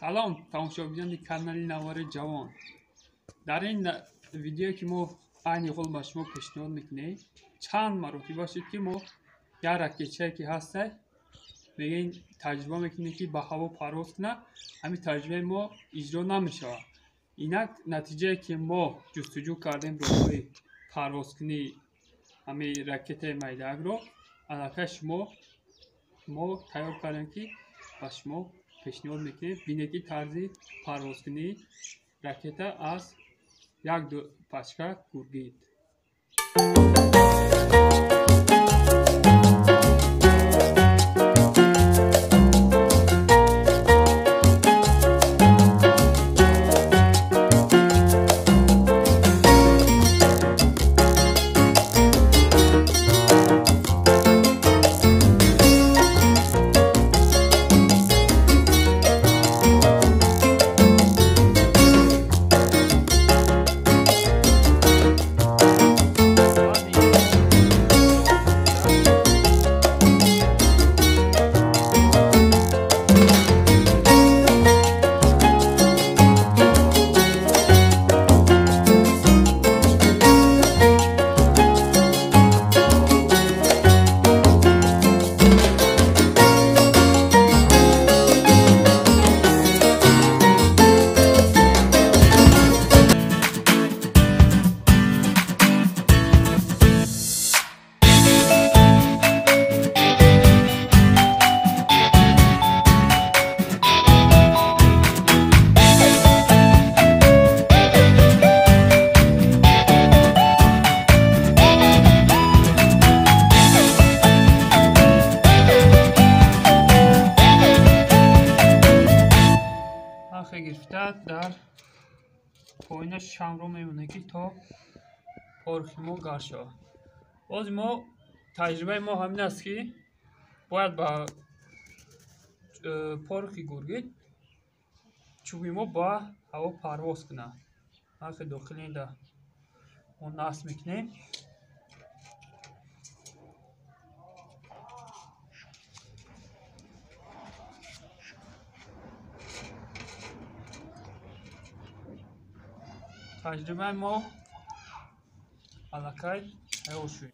Салом тамошобинони канали Навори Ҷавон. Дар ин видеое ки мо айни ҳол ба шумо пешниҳод мекунем, чанд маротиба шуд ки мо як ракетчае ки ҳастай мегӯем таҷриба мекунем ки ба ҳаво парвоз кунад, ҳамин таҷрибаи мо иҷро намешавад. Инак натиҷае ки мо ҷустуҷӯ кардем роҳҳои парвозкунии ҳамин ракетаи майдаакро аллакай шумо мо тайёр кардем ки ба шумо пешниҳод мекунем. Бинед ки тарзи парвозкунии ракета аз як ду пачка гургид. Гирифта дар поина шамро мемонем ки то порохи мо гарм шавад. Боз мо таҷрибаи мо ҳамин аст ки бояд ба порохи гургид чӯби мо ба ҳаво парвоз кунад. Вақте дохили инда мо насб мекунем, таҷрибаи мо аллакай тайёр шуд.